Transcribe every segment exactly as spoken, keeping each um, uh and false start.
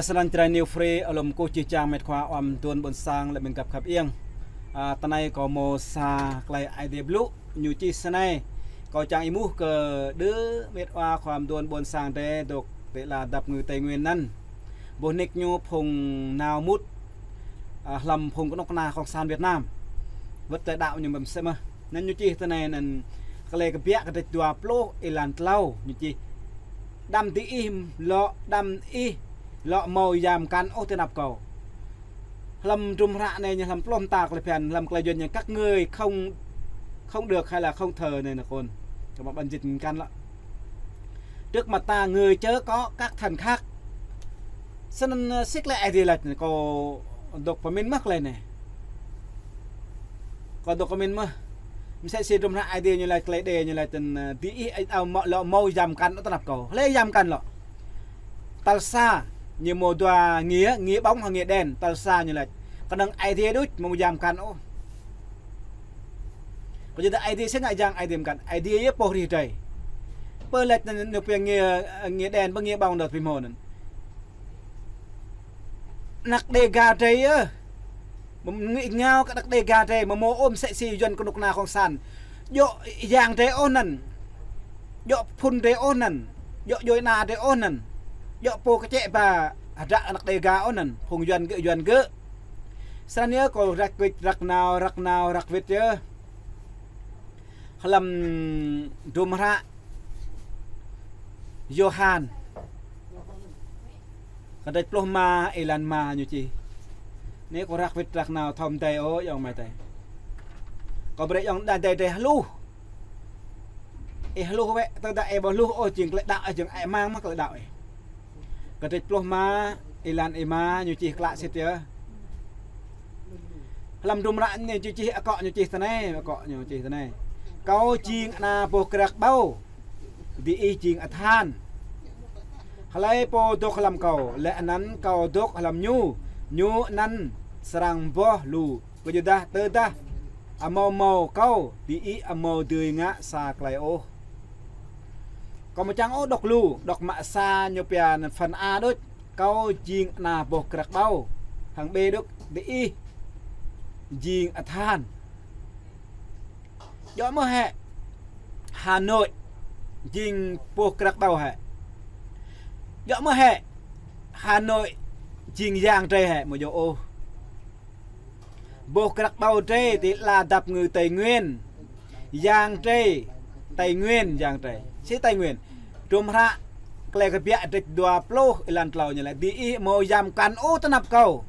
Snăn Jrai New Free, alum kơ čih čang met khua ăm tuôn ƀôn sang lĕ ƀing găp khăp iêng. A, tơ anai kâo mâo sa klei Aê Diê blŭ, ñu čih snei. Kâo čang êmuh kơ đơ met wa khua ăm tuôn ƀôn sang drei dôk ti ala dăp ngư Tây Nguyên anăn. Boh nik ñu phung nao mŭt, a, hlăm phung kơnuk kơna Cộng sản Việt Nam. Wơ̆t tơlơi đăo ñu mơ̆n msĕ mơh. Anăn ñu čih tơ anei anăn Klei Kbiă kdrêč dua pluh êlan tlâo ñu čih: Đăm diih lŏ, đăm ih lŏ mâo ya mkăn ôh ti anăp kâo. Hlăm hdruôm hră anei ñu hlăm pluh mta klei phiăn, hlăm klei Yuăn ñu các ngươi không, không được hay là không thờ anei nă kŏn. Kơ mă bản dịch mkăn lŏ. Trước mặt ta ngươi chớ có các thần khác. Snăn, ơ, sĭt lĕ Aê Diê lač, kâo dôk pơmĭn mơh klei anei. Kâo dôk pơmĭn mơh. Msĕ si hdruôm hră Aê Diê ñu lač klei đe ñu lač tăn, ơ, diih ăt ăt mâo lŏ mâo ya mkăn ôh ti anăp kâo. Hlei ya mkăn lŏ? Tal sa, ñu mâo dua nghĩa, nghĩa bóng hăng nghĩa đen. Tal sa ñu lač kơnơ̆ng Aê Diê đôč mâo ya mkăn ôh. Kơ jơdah Aê Diê sĭt ngă yang Aê Diê mkăn, Aê Diê yơh pô hrih drei. Pơ lač anăn ñu pia nghĩa, nghĩa đen, pơ nghĩa bóng dŏ bi hmô anăn. Anak Đêga drei yơh. Mơ̆ng ngă kơ anak Đêga drei, mơ̆ mâo ôh msĕ si Yuăn kơnuk kơna Cộng sản. Djŏ yang drei ôh anăn. Djŏ phŭn drei ôh anăn. Djŏ djuê ana drei ôh anăn. Djŏ pô kơčĕ ba hdră anak Đêga ôh anăn. Phung Yuăn gơ̆, Yuăn gơ̆. Snăn yơh kâo răk wĭt, răk nao, răk nao, răk wĭt yơh. Hlăm hdruôm hră Yôhan kdrêč pluh êma êlan êma ñu čih. Anei kâo răk wĭt răk nao thâo mdei ôh ayŏng amai adei. Kâo brei ayŏng adei drei hluh. Ih hluh wĕ, tơdah ih ƀu hluh ôh jing klei đăo ih, jing ih mang mơh klei đăo ih. Kdrêč pluh êma êlan êma ñu čih klă sĭt yơh. Hlăm hdruôm hră anei ñu čih akŏ ñu čih tơ anei, akŏ ñu čih tơ anei: Kâo jing ana boh kriăk ƀâo, diih jing athan. Hlei pô dôk hlăm kâo, leh anăn kâo dôk hlăm ñu, ñu anăn srăng boh lu. Kơ jơdah tơdah amâo mâo kâo, diih amâo dưi ngă sa klei ôh. Kâo amâo čang ôh dôk lu, dôk mă sa ñu pia anăn phần A đôč. Kâo jing ana boh kriăk ƀâo, hăng ƀĕ dôk diih jing athan. Djŏ mơ̆ hĕ Hà Nội jing boh kriăk ƀâo hĕ? Djŏ mơ̆ hĕ Hà Nội jing yang drei hĕ? Amâo djŏ ôh. Boh kriăk ƀâo drei ti ala dăp ngư Tây Nguyên. Yang drei, Tây Nguyên, yang drei. Si Tây Nguyên. Hdruôm hră Klei Kbiă kdrêč dua pluh êlan tlâo ñu lač: Diih amâo ya mkăn ôh ti anăp kâo.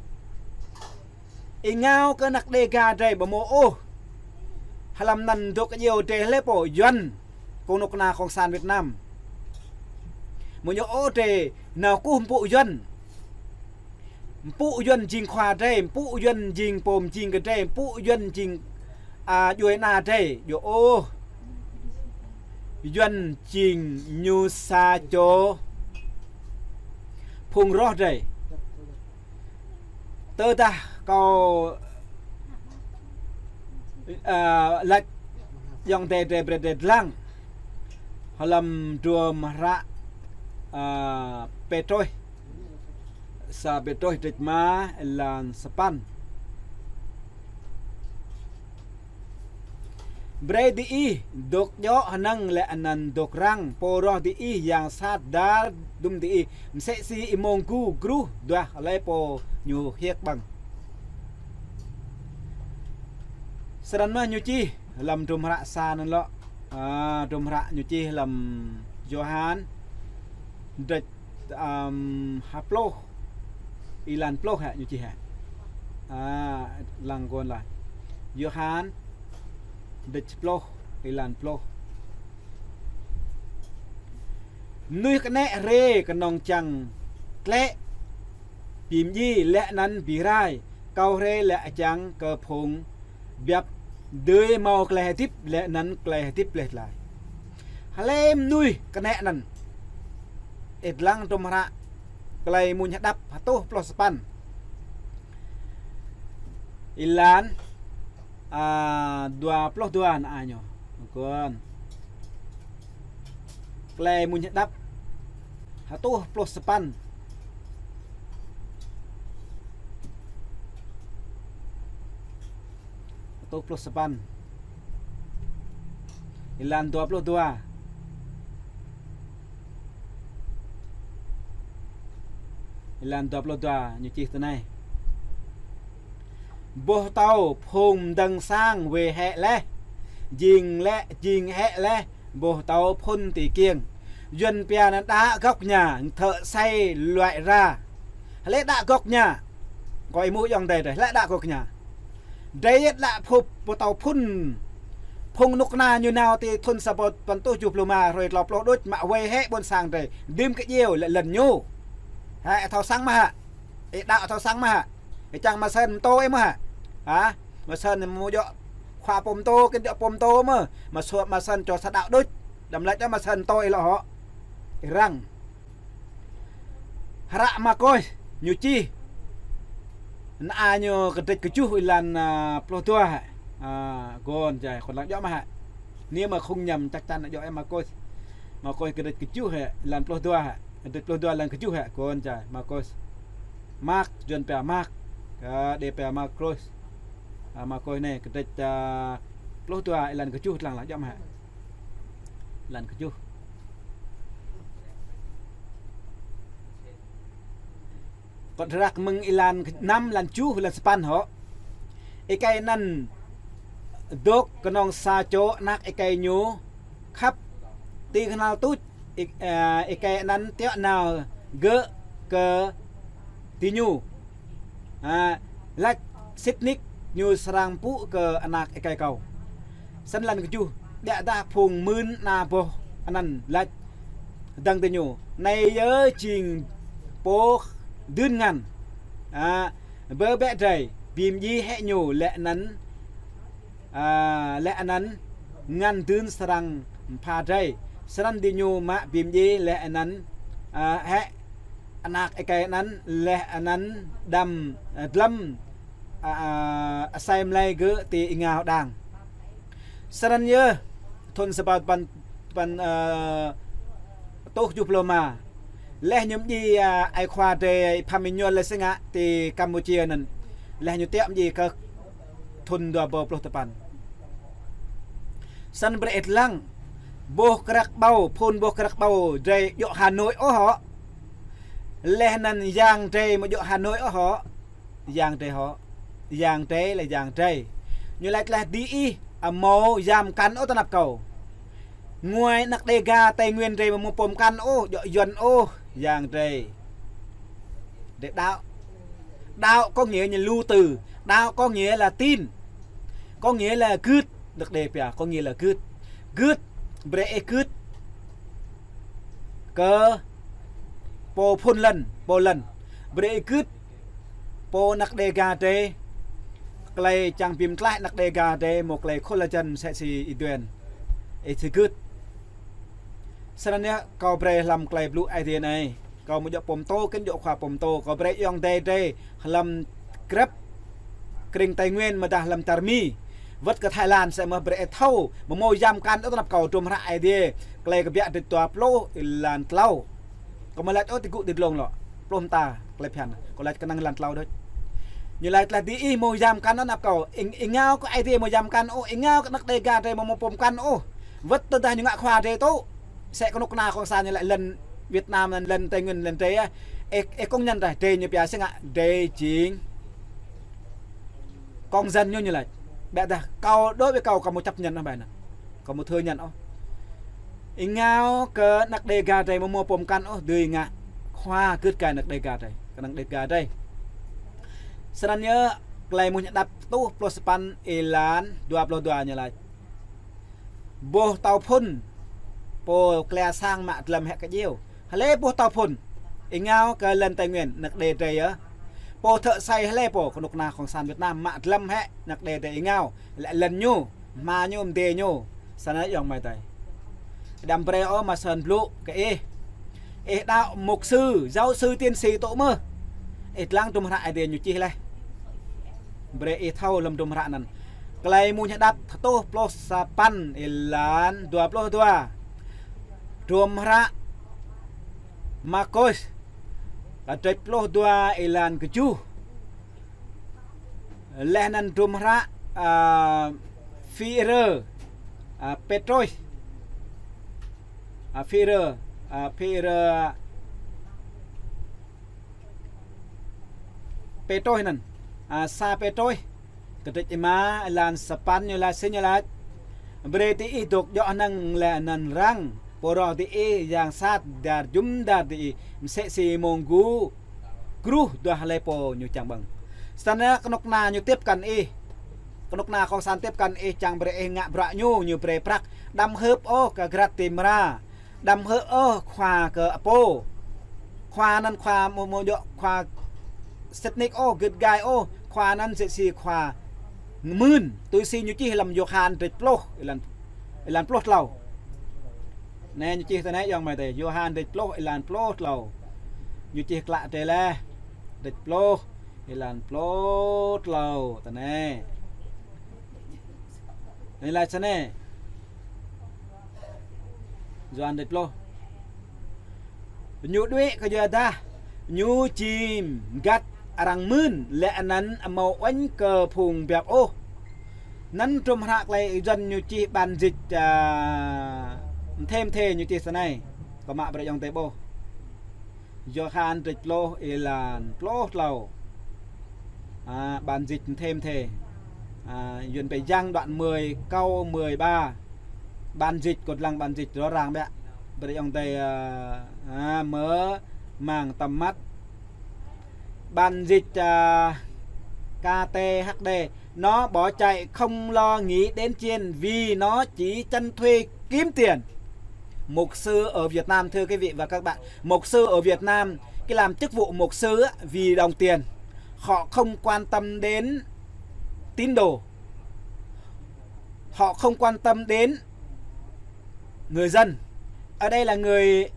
Ih ngă kơ anak Đêga drei ƀu mâo ôh. Hlăm anăn dôk djiêu drei hlei pô? Yuăn. Kơnuk kơna Cộng sản Việt Nam. Amâo djŏ ôh drei nao kơkuh mpŭ Yuăn. Mpŭ Yuăn jing khua drei, mpŭ Yuăn jing pô mjing kơ drei, mpŭ Yuăn jing, a, djuê ana drei. Djŏ ôh. Yuăn jing ñu sa čô phung roh drei. Tơdah kâo, a, lač ayŏng adei drei brei drei dlăng hlăm hdruôm hră, a, Pêtrôs, sa Pêtrôs kdrêč êma êlan sapăn. Brei diih dôk djŏ hơnơ̆ng leh anăn dôk răng, pô roh diih yang sat dar dŭm diih, msĕ si êmông gu gruh duah hlei pô ñu hiêk ƀơ̆ng. Snăn mơh ñu čih hlăm hdruôm hră sa anăn lŏ. A, hdruôm hră ñu čih hlăm Yôhan kdrêč, ăm, ha pluh, êlan pluh hĕ ñu čih hĕ? A, lăng kơ anăn lah. Yôhan kdrêč pluh, êlan pluh. Mnuih kơnĕ hriê kơnơ̆ng čiăng tlĕ, bi mdjiê leh anăn bi rai. Kâo hriê leh čiăng kơ phung biăp dưi mâo klei hơdip leh anăn klei hơdip leh dlai. Hlei mnuih kơnĕ anăn? Ih dlăng hdruôm hră Klei Mmuñ Hơđăp hơtuh pluh sapăn, êlan, a, dua pluh dua anăn ñu. Kơnơ̆ng Klei Mmuñ Hơđăp hơtuh pluh sapăn, Tơjuh pluh sapăn. Êlan dua pluh dua. Êlan dua pluh dua ñu čih tui anai: Boh tâo phung mơdơ̆ng sang wai hĕ laih, jing lĕ, jing hĕ laih boh tâo phŭn ti kiêng. Yuan pia anŭn đa gŏk ña, thợ xây loại ra. Hlơi đa gŏk ña? Kơ ih mơ̆ yŏng đei đei, hlơi đa gŏk ña? Đei yơh đa phŭp, boh tâo phŭn. Phung kơnuk kơna ñu nao ti thŭn sa rơbâo păn rơtuh tơjuh pluh rơma, hrơi klâo pluh đôč, mă wai hĕ ƀôn sang đei, đĭm kơ djeo lĕ lŏn ñu. Hĕ, thâo săng mơ̆ hă? Ih đaŏ thâo săng mơ̆ hă? Ih čang mă sơ̆n pơtô ih mơ̆ hă? Hă? Mă sơ̆n mơ̆ djŏ khua pô pơtô, kơ djŏ pô pơtô mơ̆. Mă sơ̆n, mă sơ̆n čô sa đaŏ đôč. Đăm laĭ mă sơ̆n pơtô ih lŏ hŏ. Ih răng. Hră Markôs ñu čih. Anai ñu kơdrêč kơjuh êlan, a, pluh dua hă. A, gơ̆n jai, khŏn lăng djŏ mơ̆ hă. Anai mơ̆ không nhầm chắc chắn djŏ ơi Markôs. Markôs kơdrêč kơjuh hă, êlan pluh dua hă. Kơdrêč pluh dua êlan kơjuh hă, gơ̆n jai. Markôs. Mark, Yuan pia Mark. Kơ đe pia Markôs. A, Markôs anai, kơdrêč, a, pluh dua êlan kơjuh lăng lăng djŏ mơ̆ hă. Êlan kơjuh. Kâo djru mơ̆ng êlan năm, êlan kơjuh, êlan sapăn hŏ. Êkei anŭn dŏ kơnơ̆ng sa čô ană êkei ñu khăp, ti kơnăl tuč, ê-, a, êkei anŭn tiŏ nao gơ̆ kơ diñu. A, laĭ: Sĭt nik ñu srăng pŭ kơ ană êkei kâo. Snăn êlan kơjuh, ƀiădah phung mưn ană boh anŭn laĭ dơ̆ng diñu: Anai yơh jing pô dưn ngăn. A, bơ bĕ drei bi mdjiê hĕ ñu lĕ anăn, a, lĕ anăn ngăn dưn srăng pha drei. Snăn diñu mă bi mdjiê lĕ anăn, a, hĕ ană êkei anŭn lĕ anăn đăm, a, dlăm, a, a, asei mlei gơ̆ ti êngao đang. Snăn yơh, thŭn sa rơbâo păn, păn, a, rơtuh tơjuh pluh rơma. Laih ñu mdjiê, a, ai khua drei Pham Êñuôl lĕ si ngă ti Campuchia anŭn. Laih ñu tiŏ mdjiê kơ thŭn dua rơbâo pluh sapăn. Snăn brơi ih lăng, boh krăk ƀâo, phŭn boh krăk ƀâo drei djŏ Hà Nội ôh hŏ. Laih anăn yang drei mơ̆ djŏ Hà Nội ôh hŏ. Yang drei hŏ. Yang drei lĕ yang drei. Ñu laĭ tơlơi dih ih, a, mâo yam kăn ôh tơnap kâo. Nguai ană Đêga Tây Nguyên drei mơ̆ mâo pô mkăn ôh, djŏ Yuan ôh, yang drei. Drei đaŏ. Đaŏ có nghĩa như lu từ. Đaŏ có nghĩa là tin. Có nghĩa là gưt. Ană Đê pia, có nghĩa là gưt. Gưt. Brơi ih gưt kơ pô phŭn lŏn, pô lŏn. Brơi ih gưt pô ană Đêga drei. Tơlơi čang bi mtlaih ană Đêga drei mâo tơlơi khul laĭ jăn msĕ si ih duen. Ih či gưt. Snăn yơh kâo brơi hlăm tơlơi blŭ Aê Diê anai. Kâo mơ̆ djŏ pô pơtô, kơ djŏ khua pô pơtô. Kâo brơi ayŏng adei drei hlăm grăp krĭng Tây Nguyên mơ̆ dah hlăm čar Mi. Wơ̆t kơ Thái Lan msĕ mơ̆ brơi ih thâo. Mơ̆ mâo yam kăn ôh tơnap kâo, hrŏm hră Aê Diê. Tơlơi Kbiă kơdrêč dua pluh êlan klâo. Kâo mơ̆ laĭ ôh ti gŭ ti dlông lŏ. Pluh mta, tơlơi phiăn. Kâo laĭ kơnơ̆ng êlan klâo đôč. Ñu laĭ tơlơi dih ih mâo yam kăn ôh tơnap kâo. Ih, ih êngao kơ Aê Diê mâo yam kăn ôh, ih êngao kơ ană Đêga drei mâo, mâo pô mkăn ôh. Wơ̆t tơdah ñu ngă khua drei tŭ. Msĕ kơnuk kơna kông san ñu laĭ lŏn Việt Nam anŭn, lŏn Tây Nguyên, lŏn drei yơh. Ih, ih công nhận dah, drei ñu pia si ngă, drei jing công dân ñu, ñu laĭ. Ƀiădah kâo, đối với kâo, kâo mâo chấp nhận ôh ƀai anŭn. Kâo mâo thơ nhận ôh. Ih êngao kơ ană Đêga drei mâo, mâo pô mkăn ôh, dưi ngă khua gưt gai ană Đêga drei. Kơnơ̆ng Đêga drei. Snăn yơh, tơlơi mơ̆ng Hiăp Đăp tơjuh pluh sapăn êlan dua pluh dua ñu laĭ: Boh tâo phŭn, pô klia sang mă dlăm hĕ kơ djeo. Hlơi boh tâo phŭn? Ih êngao kơ lŏn Tây Nguyên, ană Đê drei yơh. Pô thợ xây hlơi pô? Kơnuk kơna kông san Việt Nam mă dlăm hĕ ană Đê drei, ih êngao. Lĕ lŏn ñu, hma ñu, mdê ñu. Snăn yơh ayŏng amai adei. Đăm brơi ôh mă sơ̆n blŭ kơ ih. Ih đaŏ mục sư, giáo sư, tiến sĩ tŭ mơ̆. Ih lăng hrŏm hră Aê Diê ñu čih laih. Brơi ih thâo hlăm hrŏm hră anŭn. Tơlơi mơ̆ng Hiăp Đăp tơjuh pluh sapăn êlan dua pluh dua. Hrŏm hră Markôs kơdrêč pluh dua êlan kơjuh. Laih anŭn hrŏm hră à, Phi-e-rơ, à, Pêtrôs, à, Phi-e-rơ, à, Phi-e-rơ Pêtrôs anŭn, à, sa Pêtrôs, kơtrĭt rơma, êlan sapăn ñu laĭ, sĭt ñu laĭ: Brơi diih dŏ djŏ hơnơ̆ng laih anŭn răng, pơrô diih yang sat dar jum dar diih, mơsĕ si mông gŭ gruh duah hlơi pô ñu čang ƀơ̆ng. Samơ̆ kơnuk kơna ñu tiếp cận ih. Kơnuk kơna cộng sản tiếp cận ih, čang brơi ih ngă bruă ñu, ñu brơi prăk. Đăm hưp ôh kơ grăt ti mra. Đăm hưp ôh khua kơ apô. Khua anŭn khua mô, mô djŏ khua sĭt nik ôh, gĭt gai ôh. Khua anŭn sĭt si khua mưn. Tui si ñu čih lăm Yôhan kơtrĭt pluh, êlan, êlan pluh klâo. Anai ñu čih tui anai ayŏng amai adơi. Yôhan kơtrĭt pluh, êlan pluh klâo. Ñu čih klă tơlơi. Kơtrĭt pluh, êlan pluh klâo. Tui anai. Anai laĭ tui anai. Yôhan kơtrĭt pluh. Ñu đuaĭ kơ yua dah ñu či mơgăt arăng mưn, laih anŭn hơmâo uănh kơ phung biă ôh. Anŭn hrŏm hră tơlơi Yuăn ñu čih bản dịch, à, mơthê mơthê ñu čih tui anai. Kâo mă brơi ayŏng adơi ƀuh. Yôhan kơtrĭt pluh, êlan pluh klâo. À, bản dịch mơthê mơthê. À, Yuăn pơjing đoạn mười câu mười ba. Bản dịch, kâo lăng bản dịch rõ ràng biă. Brơi ayŏng adơi, à, à, mơ măng tăm măt. Bản dịch, à, K T H D. Nó bỏ chạy không lo nghĩ đến chiên vì nó chỉ chăn thuê kiếm tiền. Mục sư ở Việt Nam, thưa quý vị và các bạn, mục sư ở Việt Nam, cái làm chức vụ mục sư á, vì đồng tiền, họ không quan tâm đến tín đồ, họ không quan tâm đến người dân. Ở đây là người,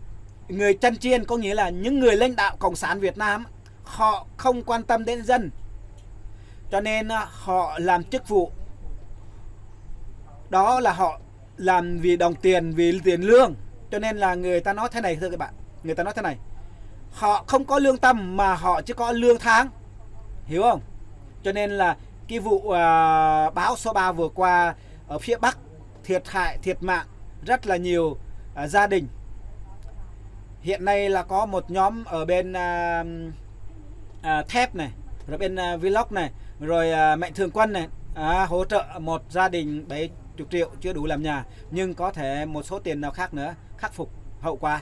người chăn chiên, có nghĩa là những người lãnh đạo cộng sản Việt Nam, họ không quan tâm đến dân, cho nên, à, họ làm chức vụ đó là họ làm vì đồng tiền, vì tiền lương. Cho nên là người ta nói thế này, thưa các bạn, người ta nói thế này: họ không có lương tâm mà họ chỉ có lương tháng, hiểu không? Cho nên là cái vụ, à, bão số ba vừa qua ở phía Bắc thiệt hại, thiệt mạng rất là nhiều, à, gia đình. Hiện nay là có một nhóm ở bên, à, à, Thép này, rồi bên, à, Vlog này, rồi, à, Mạnh Thường Quân này, à, hỗ trợ một gia đình bảy chục triệu, chưa đủ làm nhà, nhưng có thể một số tiền nào khác nữa khắc phục hậu quả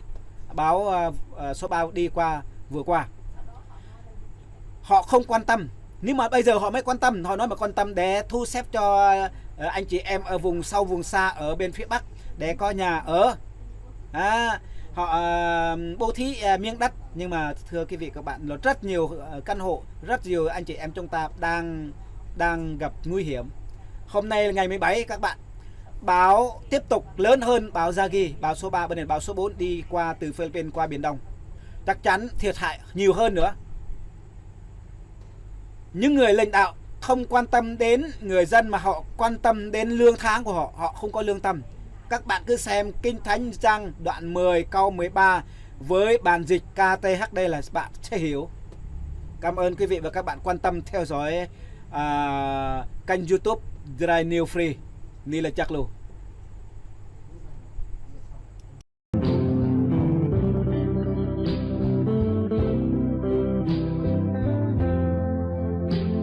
bão, à, à, số ba đi qua, vừa qua. Họ không quan tâm. Nếu mà bây giờ họ mới quan tâm, họ nói mà quan tâm để thu xếp cho, ờ, anh chị em ở vùng sâu, vùng xa, ở bên phía Bắc để có nhà ở. À, họ, ờ, bố thí, ờ, miếng đất. Nhưng mà thưa quý vị, các bạn, là rất nhiều, ờ, căn hộ, rất nhiều anh chị em chúng ta đang, đang gặp nguy hiểm. Hôm nay là ngày mười bảy, các bạn. Bão tiếp tục lớn hơn bão Yagi, bão số ba, bên này bão số bốn đi qua từ Philippines qua Biển Đông. Chắc chắn thiệt hại nhiều hơn nữa. Những người lãnh đạo không quan tâm đến người dân mà họ quan tâm đến lương tháng của họ, họ không có lương tâm. Các bạn cứ xem Kinh Thánh Giăng đoạn mười câu mười ba với bản dịch K T H D là bạn sẽ hiểu. Cảm ơn quý vị và các bạn quan tâm theo dõi, à, kênh YouTube Dry New Free. Ni là chắc luôn.